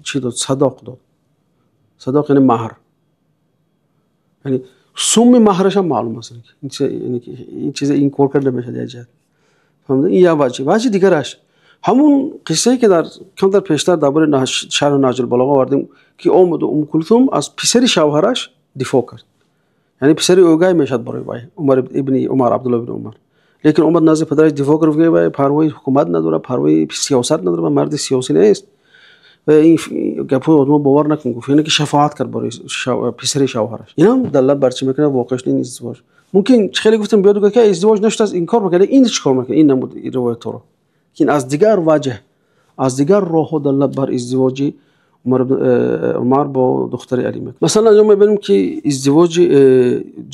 чӣ дод? Садоқ дод. Садоқ яъне маҳр, яъне сумми маҳраш ҳам маълум аст. Ин чиза инкор карда намешавад як ҷиҳат. Фаҳмидед? Ин як ваҷҳ. Ваҷҳи дигараш ҳамун қиссае ки дар камтар пештар дар бораи шарҳу Наҳҷул-Балоға овардем ки омаду Умму Кулсум аз писари шавҳараш дифоъ кард. Яъне писари ӯгай мешавад барои вай, Умар ибни Умар, Абдуллоҳ ибни Умар. Лекин омад назди падараш дифоъ кард, гуфт вай парвои ҳукумат надорад, парвои сиёсат надорад, марди сиёсӣ нест. Ва ин гапҳои одамро бовар накун гуфт. Яъне ки шафоат кард барои писари шавҳараш. Ин ҳам далолат бар чӣ мекунад? Воқеъ шудани издивоҷ. Мумкин чӣ хеле гуфтем биёд гуфт ки издивоҷ нашудааст, инкор мекунад, лекин ин чӣ кор мекунад? Ин намуд ривоятҳоро. Ки аз дигар ваҷҳ, аз дигар роҳҳо далолат бар издивоҷи Умар бо духтари Алӣ мекунад. Масалан, инҷо мебинем ки издивоҷи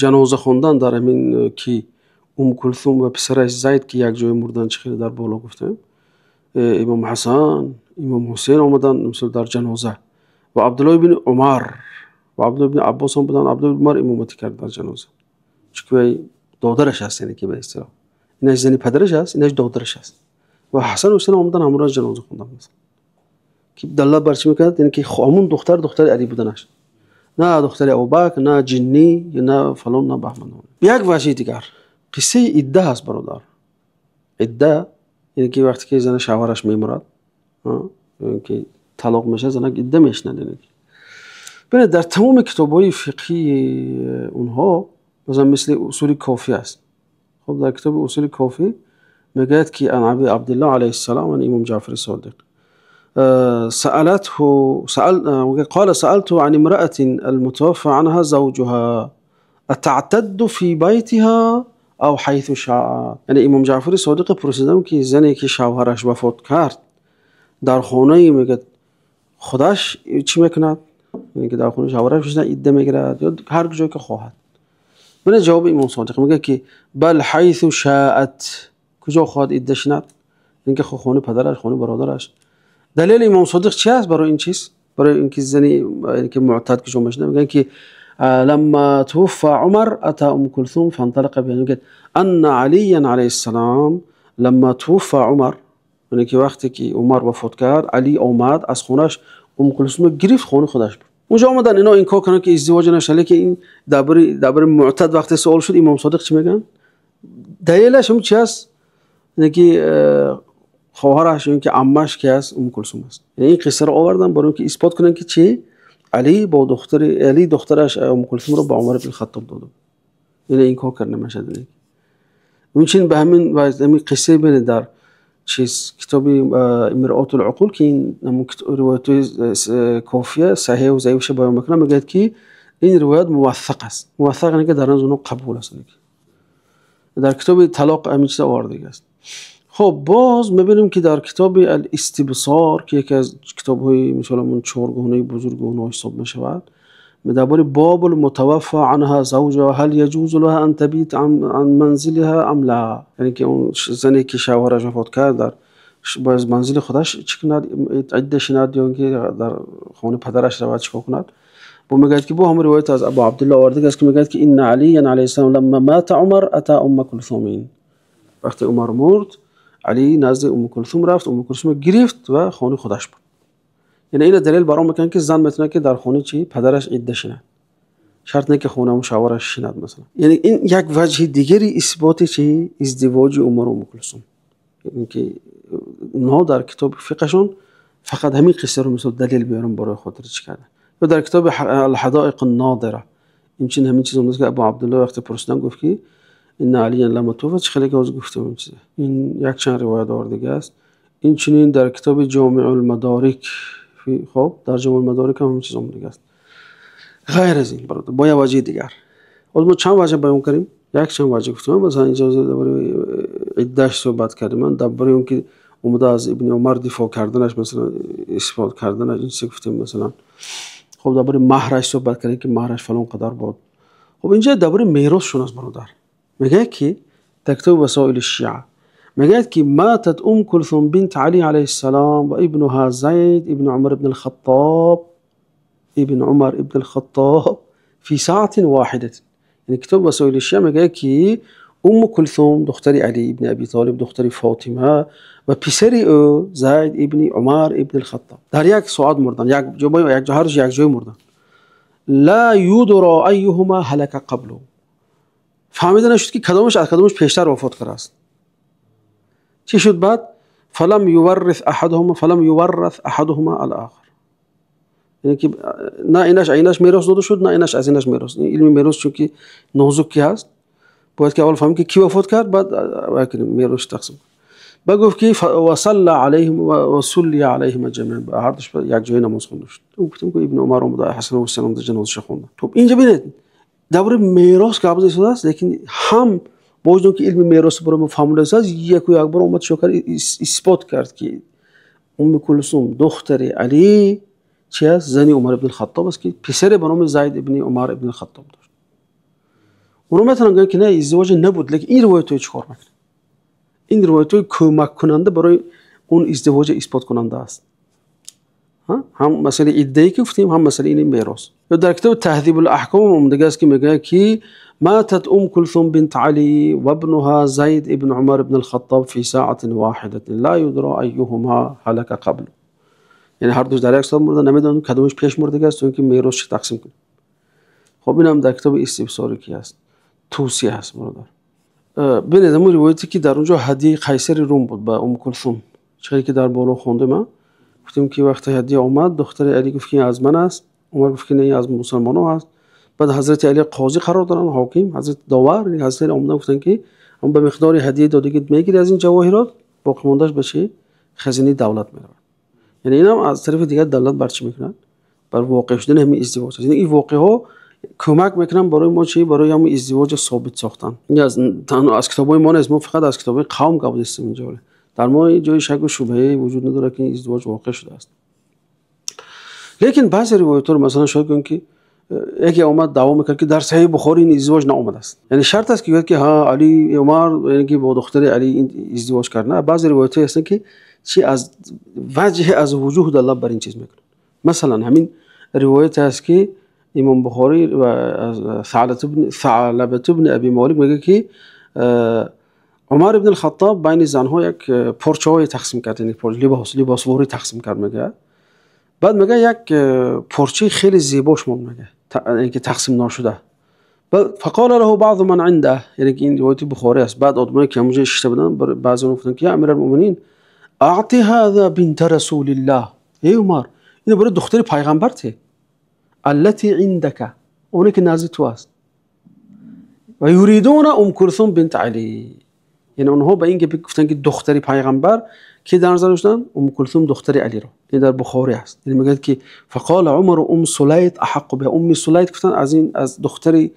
ҷаноза хондан дар ҳамин ки Умму Кулсум ва писараш Зайд ки як ҷое мурданд, чӣ хеле дар боло гуфтем, Имом Ҳасан, Имом Ҳусейн омаданд мисол дар ҷаноза ва Абдуллоҳ ибни Умар ва Абдуллоҳ ибни Аббос ҳам буданд. Абдуллоҳ ибни Умар имоматӣ кард дар ҷаноза, чунки вай додараш аст, яъне ки ба истилоҳ инаш зани падараш аст, инаш додараш аст. Ва Ҳасан Ҳусайн омадан ҳамроҳ ҷаноза хондан, масалан. Ки далолат бар чӣ мекунад? Яъне ки ҳамон духтар духтари Алӣ буданаш. На духтари Абубакр, на ҷиннӣ, на фалон, на баҳман. Як ваҷҳи дигар. Қиссаи идда ҳаст, бародар. Идда яъне ки вақте ки зан шавҳараш мемирад, яъне ки талоқ мешавад, занак идда мешинад. Яъне ки бинед, дар тамоми китобҳои фиқҳии онҳо, масалан, мисли Усули Кофӣ аст. Хуб, дар китоби Усули Кофӣ мегӯяд ки ан Аби Абдуллоҳ алайҳиссалом, ан Имом Ҷаъфари Содиқ سألته سأل قال سألت عن امرأة المتوفى عنها زوجها أتعتد في بيتها أو حيث شاءت. Яъне Имом Ҷаъфари Содиқ пурсидам, ки зане ки шавҳараш вафот кард, дар хонаи, мегӯяд, худаш чӣ мекунад? Яъне ки дар хонаи шавҳараш мешинад, идда мегирад ё ҳар ҷое ки хоҳад? Бинед, ҷавоби Имом Содиқ мегӯяд, ки بل حيث شاءت, куҷо хоҳад идда шинад, яъне ки хонаи падараш, хонаи бародараш. Далели Имом Содиқ чи аст барои ин чиз, барои ин ки зани, яъне ки муътад куҷо мешинад? Мегӯянд, ки لما توفى عمر أتى أم كلثوم فانطلق بها. мегӯяд أن عليا عليه السلام لما توفى عمر, яъне ки вақте ки Умар вафот кард, Алӣ омад, аз хонааш Ум Кулсумро гирифт, хонаи худаш буд. Унҷо омадан ино инкор карданд, ки издивоҷ нашуда, лекин ин дар бораи муътад вақте суол шуд, Имом Содиқ чӣ мегӯянд? Далелаш ҳам чи аст? Яъне ки хоҳараш ё ки аммаш ки аст, Ум Кулсум аст. Яъне ин қиссаро овардан барои ин ки исбот кунанд, ки чӣ, Алӣ бо духтари Алӣ духтараш Ум Кулсумро ба Умар ибн Хаттоб дод. Яъне инкор карда намешавад. Инчунин ба ҳамин ҳамин қиссаи, бинед, дар чиз, китоби Миръотул Уқул, ки ин ривоятҳои Кофия саҳеҳу заифша баён мекунад, мегӯяд, ки ин ривоят мувассақ аст. Мувассақ яъне ки дар назди онҳо қабул аст. Дар китоби Талоқ ҳамин чиза овардагӣ аст. Хуб, боз мебинем, ки дар китоби Ал-Истибсор, ки яке аз китобҳои, мисол, ҳамон чоргонаи бузурги онҳо ҳисоб мешавад, дар бораи باب المتوفى عنها زوجها هل يجوز لها أن تبيت عن منزلها أم لا, яъне ки он зане ки шавҳараш вафот кард, дар бояд манзили худаш чӣ кунад, идда шинад ё ки дар хонаи падараш равад, чӣ кор кунад? Бо мегӯяд, ки бо ҳамон ривоят аз Абу Абдулло овардаг аст, ки мегӯяд, ки إن عليا عليه السلام لما مات عمر أتى أم كلثوم. вақте Умар мурд, Алӣ назди Уму Кулсум рафт, Уму Кулсумро гирифт ва хонаи худаш буд. Яъне ина далел бар он мекунад, ки зан метавонад, ки дар хонаи чи, падараш идда шинад, шарт не ки хонаи шавҳараш шинад, масалан. Яъне ин як ваҷҳи дигари исботи чи, издивоҷи Умару Уму Кулсум, ки онҳо дар китоби фиқҳашон фақат ҳамин қиссаро, мисол, далел биёрам барои хотири чӣ кардан. Ё дар китоби Алҳадоиқ Нодира инчунин ҳамин чиз омадааст, ки Абу Абдулло вақте пурсидан, гуфт, ки إن عليا لما توفى, чӣ хеле ки ҳозир гуфтам ин чиза. Ин якчанд ривоят овардагӣ аст. Инчунин дар китоби Ҷомеъулмадорик, хоб, дар Ҷомеъулмадорик ҳам ҳамин чиз омадагӣ аст. Ғайр аз ин, бародар, бо як ваҷҳи дигар. Ҳозир мо чанд ваҷҳ баён кардем? Якчанд ваҷҳ гуфтем. Масалан, инҷо дар бораи иддаш суҳбат кардем, ман дар бораи он ки омада аз Ибни Умар дифоъ карданаш, масалан, исбот карданаш, ин чизе гуфтем, масалан. Хоб, дар бораи маҳраш суҳбат кардем, ки маҳраш фалон қадар буд. Хоб, инҷа дар бораи меросшон аст, бародар. Мегӯяд, ки дар китоби Васоили Шиа мегӯяд, ки ماتت أم كلثوم بنت علي عليه السلام وابنها زيد ابن عمر بن الخطاب ابن عمر ابن الخطاب في ساعة واحدة. яъне китоби Васоили Шиа мегӯяд, ки Умму Кулсум, духтари Алӣ ибни Аби Толиб, духтари Фотима, ва писари ӯ Зайд ибни Умар ибни Хаттоб дар як соат мурданд, як ҳарду якҷоя мурданд. لا يدرى أيهما هلك قبل, фаҳмида нашуд, ки кадомаш аз кадомаш пештар вафот кардааст. Чӣ шуд баъд? فلم يورث أحدهما الآخر, яъне ки на инаш инаш мерос дода шуд, на инаш аз инаш мерос. Илми мерос чунки нозук ки ҳаст, бояд ки аввал фаҳмем, ки кӣ вафот кард, баъд мерос тақсим. Баъд гуфт, ки وصلى عليهم وصلي عليهما جميعا, ҳардуш якҷоя намоз хонда шуд. Гуфтем, ки Ибни Умар омада, Ҳасан Ҳусайн омада, ҷанозаша хонда. Хуб, инҷа бинед, дар бораи мерос гап зада истодааст, лекин ҳам бо вуҷуди он ки илми мерос барои мо фаҳмонида истодааст, яку якбор омад, чико кард? Исбот кард, ки Умми Кулсум, духтари Алӣ, чи аст? Зани Умар ибни Хаттоб аст, ки писаре ба номи Зайд ибни Умар ибни Хаттоб дошт. Оно метавонанд гӯянд, ки не, издивоҷе набуд, лекин ин ривоятҳои чӣ кор мекунад? Ин ривоятҳои кӯмаккунанда барои он издивоҷа исботкунанда аст. Ҳам масъалаи иддае ки гуфтем, ҳам масъалаи ин мерос. Ё дар китоби Таҳзибул-аҳком омада аст, ки мегӯяд ки ماتت أم كلثوم بنت علي وابنها زيد ابن عمر بن الخطاب في ساعة واحدة لا يدرى أيهما هلك قبل. Яъне ҳар ду дар як соат мурданд, намедонам кадомаш пеш мурдагӣ аст, то инки меросаш тақсим кунем. Хуб, ин ҳам дар китоби Истибсорӣ ки ҳаст, Тӯсӣ ҳаст, бародар. Бинед, ҳамон ривояте ки дар он ҷо ҳадияи Қайсари Рум буд ба Умм Кулсум, чизе ки дар боло хондем, гуфтем ки вақте ҳадия омад, духтари Алӣ гуфт ки ин аз ман аст, Умар гуфт ки не, ин аз мусулмонон аст. Баъд Ҳазрати Алӣ қозӣ қарор доранд, ҳоким, Ҳазрати довар, Ҳазрати Алӣ омаданд, гуфтанд ки ба миқдори ҳадия додагӣ мегирӣ аз ин ҷавоҳирот, боқимондааш ба чӣ? Хазинаи давлат меравад. Яъне ин ҳам аз тарафи дигар давлат бар чӣ мекунад? Бар воқеъ шудани ҳамин издивоҷ аст. Яъне ин воқеаҳо кӯмак мекунанд барои мо чӣ? Барои ҳамон издивоҷро собит сохтан. Ин аз танҳо аз китобҳои мо нест, мо фақат аз китобҳои қавм гап задем инҷо. Дар мо ҷои шак ва шубҳае вуҷуд надорад ки ин издивоҷ воқеъ шудааст. Лекин баъзе ривоятҳо масалан шояд гӯянд ки яке омад даъво мекард ки дар Саҳеҳи Бухорӣ ин издивоҷ наомадааст. Яъне шарт аст ки гӯяд ки ҳа, Алӣ Умар яъне ки бо духтари Алӣ ин издивоҷ кард. На, баъзе ривоятҳое ҳастанд ки чӣ аз ваҷҳе аз вуҷуҳ далолат бар ин чиз мекунанд. Масалан ҳамин ривояте ҳаст ки Имом Бухорӣ ва аз Саълаба ибн Абӣ Молик мегӯяд ки Умар ибн ал-Хаттоб байни занҳо як порчаҳое тақсим кард, яъне либосворӣ тақсим кард, мегӯяд. Баъд мегӯяд як порчаи хеле зебош монд, мегӯяд, яъне ки тақсим нашуда. Баъд фақола лаҳу баъзу ман индаҳ, яъне ки ин ривояти Бухорӣ аст. Баъд одамоне ки ҳамонҷо нишаста буданд, баъзе онҳо гуфтанд ки я амирал-муъминин аъти ҳаза бинта расулиллаҳ, эй Умар, инро барои духтари пайғамбар те, аллати индака, оне ки назди ту аст. Ва юридуна Ум Кулсум бинт Алӣ, яъне онҳо ба ин гап гуфтанд ки духтари пайғамбар ки дар назар доштанд? Ум Кулсум духтари Алиро. Ин дар Бухорӣ аст. Яъне мегӯяд ки фақола Умар Ум Сулайт аҳаққу биҳа, Умми Сулайт гуфтанд аз ин аз духтари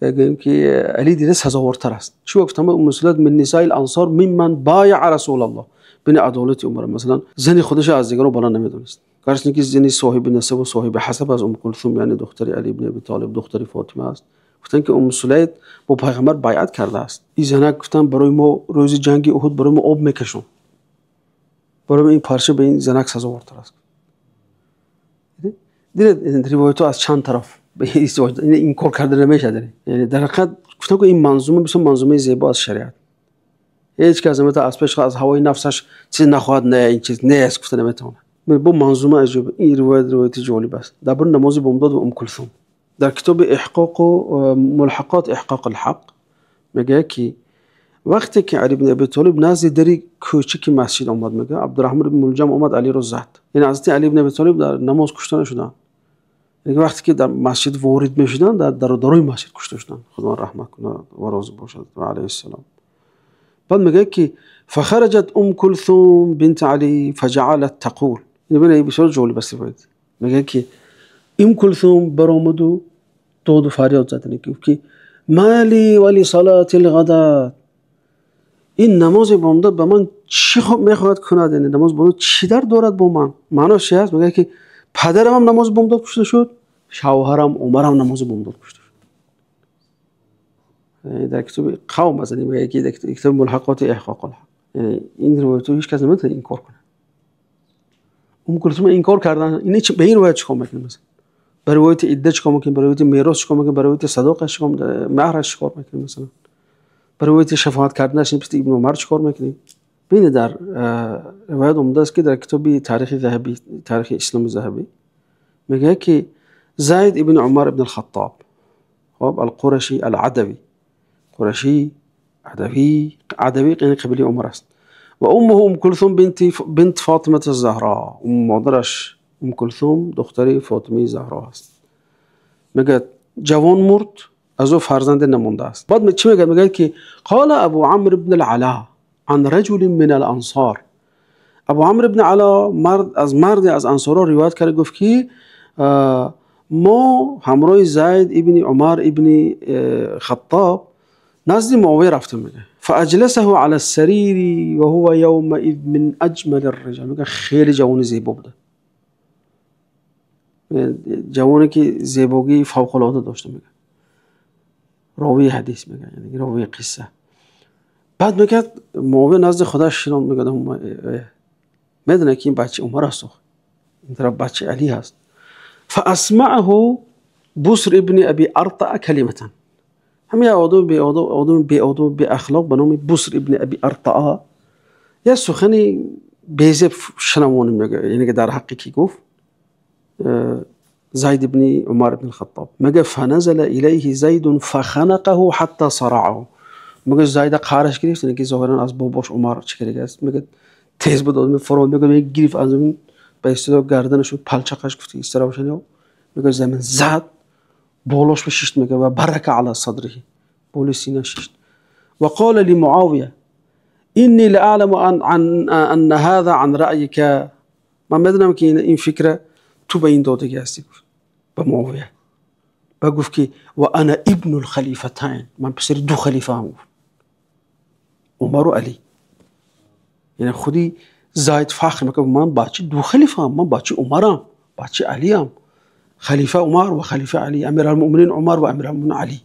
гӯем ки Алӣ дида сазовортар аст. Чӣ гуфтанд? Умми Сулайт мин нисоил ансор мимман бояъа расулаллоҳ. Бини адолати Умар, масалан зани худашро аз дигарон баланд намедонист. Гарчанде ки зани соҳиби насаб ва соҳиби ҳасаб аз Ум Кулсум, яъне духтари Алӣ ибн Абӣ Толиб, духтари Фотима аст. Гуфтанд ки Умми Сулайт бо пайғамбар байъат кардааст. Ин занак гуфтанд барои мо рӯзи ҷанги Уҳуд барои мо об мекашонд. Барои мо ин парча ба ин занак сазовортар аст. Дидед ривоятҳо аз чанд тараф ба ин издивоҷ инкор карда намешавад. Яъне дар ҳақиқат гуфтам ки ин манзума бисёр манзумаи зебо аз шариат. Ҳеҷ кас наметавонад аз пеш аз ҳавои нафсаш чиз нахоҳад, не ин чиз нест гуфта наметавонад. Бо манзума аҷиб ин ривоят ривояти ҷолиб аст. Дар бораи намози бомдод ва Ум Кулсум. Дар китоби Иҳқоқ Мулҳақот Иҳқоқ ал-Ҳақ мегӯяд ки вақте ки Алӣ ибн Абӣ Толиб назди дари кӯчаки масҷид омад, мегӯяд Абдурраҳмон ибн Мулҷам омад Алиро зад. Яъне Ҳазрати Алӣ ибн Абӣ Толиб дар намоз кушта нашуданд. Яъне вақте ки дар масҷид ворид мешуданд, дар дару масҷид кушта шуданд. Худо раҳмат кунад ва розӣ бошад ва алайҳиссалом. Баъд мегӯяд ки фахараҷат Ум Кулсум бинт Алӣ фаҷаалат тақул. Ин бисёр ҷолиб аст ривоят. Мегӯяд ки Ум Кулсум баромаду доду фарёд зад, гуфт ки мали ва ли салатил ғадат, ин намози бомдод ба ман чӣ мехоҳад кунад? Яъне намози бомдод чӣ дард дорад бо ман? Маъноаш чи ҳаст? Мегӯяд ки падарам ҳам намози бомдод кушта шуд, шавҳарам Умарам намози бомдод кушта шуд. Дар китоби қавм аст, мегӯяд ки дар китоби Мулҳақоти Иҳқоқ ал-Ҳақ. Яъне ин ривоятро ҳеҷ кас наметавонад инкор кунад. Ум Кулсум инкор кардан, ин ба ин ривоят чикор мекунад масалан? Ба ривояти идда чикор мекунад, ба ривояти мерос чикор мекунад, ба ривояти садоқаш чикор, меҳраш чикор мекунад масалан? Ба ривояти шафоат карданаш нисбати Ибни Умар чикор мекунад? Бинед дар ривоят омадааст ки дар китоби Таърихи Заҳабӣ, Таърихи Исломи Заҳабӣ мегӯяд ки Зайд ибн Умар ибн ал-Хаттоб, хоб ал-Қурашӣ ал-Адавӣ, Қурашӣ, Адавӣ, Адавӣ яъне қабилаи Умар аст. Ва уммуҳу Ум Кулсум бинт Фотимати Заҳро, модараш Ум Кулсум духтари Фотимаи Заҳро аст. Мегӯяд ҷавон мурд, аз ӯ фарзанде намондааст. Баъд чӣ мегӯяд? Мегӯяд ки қола Абу Амр ибн ал-Ало ан раҷулин мин ал-ансор. Абу Амр ибн Ало аз марде аз ансорҳо ривоят карда гуфт ки мо ҳамроҳи Зайд ибни Умар ибни Хаттоб назди Муовия рафтем, мегӯяд. فأجلسه على السرير وهو يومئذ من أجمل الرجال. мегӯяд хеле ҷавони зебо буда, ҷавоне ки зебогии фавқулода дошта, мегӯяд ровии ҳадис, мегӯяд яъне ровии қисса. Баъд мегӯяд Муовия назди худаш шинон, мегӯяд медонад ки ин бача Умар аст. Ин тараф бачаи Алӣ ҳаст. فأسمعه بسر ابن أبي أرطأة كلمة. Ҳамин як одами беодоб, одами беодоб, беахлоқ ба номи Буср ибни Аби Артаа як сухани безеб шунавонӣ мегӯяд, яъне ки дар ҳаққи кӣ гуфт? Зайд ибни Умар ибни Хаттоб. Мегӯяд: فنزل إليه زيد فخنقه حتى صرعه. Мегӯяд, Зайда қаҳраш гирифт, яъне ки зоҳиран аз бобош Умар чӣ кардаги аст. Мегӯяд, тез буд одами фурон, мегӯяд, гирифт аз ба истилоҳ гарданашу палчақаш, гуфт истироҳашан, мегӯяд, замин зад, болош шишт, мегӯяд, وبرك على صدره, болои сина шишт. وقال لمعاوية إني لأعلم أن هذا عن رأيك. Ман медонам, ки ин фикра ту ба ин додагӣ ҳастӣ, гуфт ба Муовия. Ба гуфт, ки وأنا ابن الخليفتين, ман писари ду халифаам, гуфт, Умару Алӣ. Яъне худи Зайд фахр мекард: ман бачаи ду халифаам, ман бачаи Умарам, бачаи Алиам, халифа Умар ва халифа Алӣ, амиралмуъминин Умар ва амиралмуъминин Алӣ,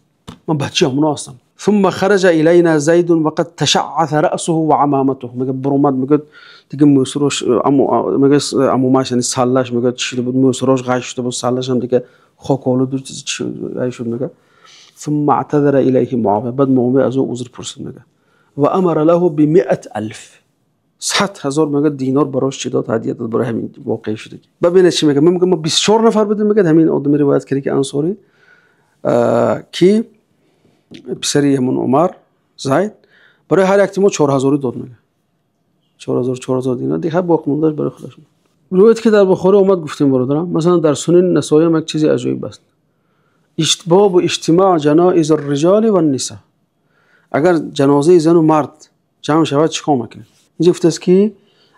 ман бачаи ҳамоно ҳастам. ثم خرج إلينا زيد وقد تشعث رأسه وعمامته. мегӯяд, буромад, мегӯяд, дига мӯсурош, мегӯяд, амомаш, яъне саллаш, мегӯяд, чӣ шуда буд, мӯсурош ғайш шуда буд, саллаш ҳам дига хоколуду ғайш шуд, мегӯяд. ثم اعتذر إليه معاوية. баъд Муовия аз ӯ узр пурсид, мегӯяд, وأمر له ب100,000, 100,000, мегӯяд, динор барош чӣ дод, ҳадия дод барои ҳамин воқеа шудагӣ. Бибинед, чӣ мегӯяд. Мегӯяд, мо 24 нафар будем, мегӯяд, ҳамин одами ривоят карда, ки ансорӣ, ки писари ҳамон Умар Зайд, барои ҳар якти мо 4000-ӣ дод, мегӯяд, 4000, 4000 динор, дигар боқимондааш барои худаш. Ривояте ки дар Бухорӣ омад, гуфтем, бародарам. Масалан, дар Сунани Насоӣ ҳам як чизи аҷоиб аст: باب اجتماع جنائز الرجال والنساء. Агар ҷанозаи зану мард ҷамъ шавад, чӣ кор мекунем? Инҷа гуфтааст, ки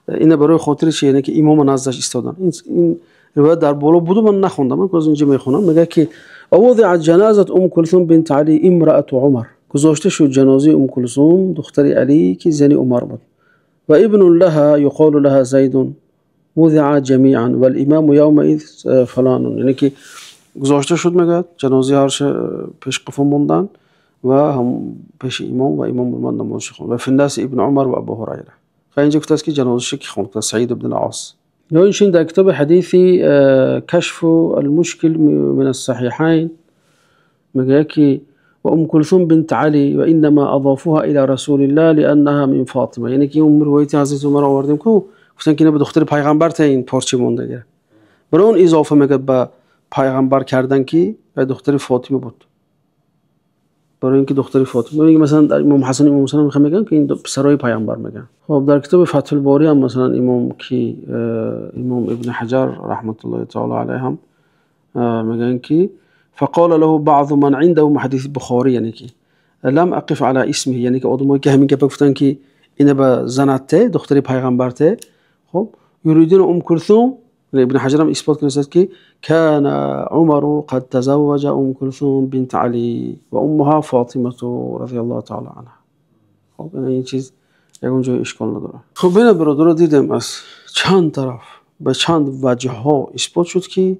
ина барои хотири чи, яъне ки имома наздаш истодан. Ин ривоят дар боло буду, ман нахондам, ман боз инҷа мехонам. Мегӯяд, ки ووضعت جنازة أم كلثوم بنت علي امرأة عمر. Гузошта шуд ҷанозаи Ум Кулсум, духтари Алӣ, ки зани Умар буд, وابن لها يقال لها زيد. وضعا جميعا والإمام يومئذ فلان. Яъне ки гузошта шуд, мегӯяд, ҷанозаи ҳарша пеш қафо мондан ва ҳам пеши имом, ва имом бурмад, намозши хонд. وفي الناس ابن عمر وأبو هريرة. Инҷа гуфтааст, ки ҷанозаша ки хонд? Саид ибн Ос. Ё инчунин дар китоби ҳадиси كشف المشكل من الصحيحين мегӯяд, ки وأم كلثوم بنت علي وإنما أضافوها إلى رسول الله لأنها من فاطمة. Яъне ки он ривояти ҳазрати Умар овардем, ку гуфтан, ки ина ба духтари пайғамбар та ин порча монда, барои он изофа, мегӯяд, ба пайғамбар кардан, ки духтари Фотима буд, барои ин ки духтари Фотима. Масалан, имом Ҳасан, имом Ҳусайн мегӯянд, ки ин писарои пайғамбар, мегӯянд. Хоб, дар китоби Фатҳулборӣ ҳам, масалан, имом ки имом Ибни Ҳаҷар раҳматуллоҳи таоло алайҳ ҳам мегӯянд, ки فقال له بعض من عنده, ҳадиси Бухорӣ, яъне ки لم أقف على اسمه. Яъне ки одамое ки ҳамин гапа гуфтанд, ки ина ба занатте, духтари пайғамбарте, хоб, يريدون أم كلثوم. Ибни Ҳаҷар ҳам исбот кардааст, ки كان عمر قد تزوج أم كلثوم بنت علي وأمها فاطمة رضي الله تعالى عنها. Хоб, ин чиз ягон ҷои ишкол надорад. Хуб, бина, бародаро, дидем, аз чанд тараф, ба чанд ваҷҳҳо исбот шуд, ки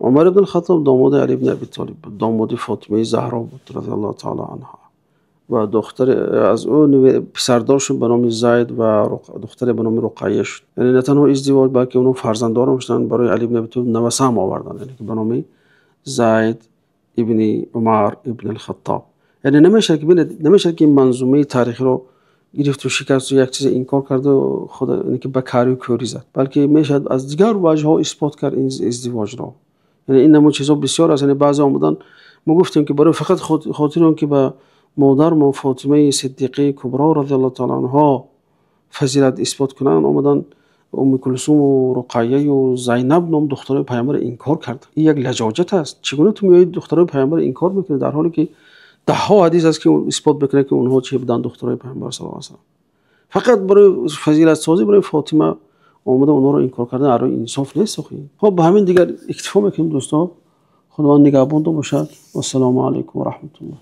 Умар ибн Хаттоб домоди Али ибни Аби Толиб буд, домоди Фотимаи Заҳро буд رضي الله تعالى عنها, ва духтари аз ӯ писардор шуд ба номи Зайд ва духтаре ба номи Руқайя шуд. Яъне на танҳо издивоҷ, балки онҳо фарзанддорам шуданд, барои Али ибни Аби Толиб наваса ҳам оварданд, яъне ки ба номи Зайд ибни Умар ибн Алхаттоб. Яъне намешавад ки, бинед, намешавад ки ин манзумаи таърихиро гирифту шикасту як чизе инкор карду худ ки ба карию кӯрӣ зад, балки мешавад аз дигар ваҷҳҳо исбот кард ин издивоҷро. Яъне ин намуд чизҳо бисёр аст. Яъне баъзе омадан, мо гуфтем, ки барои фақат хотири он ки ба модармо Фотимаи Сиддиқаи Кубро رضي الله تعالى عنها фазилат исбот кунанд, омадан Умми Кулсуму Руқайяю Зайнаб ном духтарои пайғамбарро инкор кард. Ин як лаҷоҷат аст. Чӣ гуна ту меоӣ, духтарои пайғамбарро инкор мекунӣ, дар ҳоле ки даҳҳо ҳадис аст, ки исбот мекунад, ки онҳо чӣ буданд, духтарои пайғамбар صلى الله عليه وسلم? Фақат барои фазилатсозӣ барои Фотима омада онҳоро инкор кардан арои инсоф нест. Охи, хоб, ба ҳамин дигар иктифо мекунем, дӯстон. Худованд нигаҳбонтон бошад. Вассалому алайкум ва раҳматуллоҳ.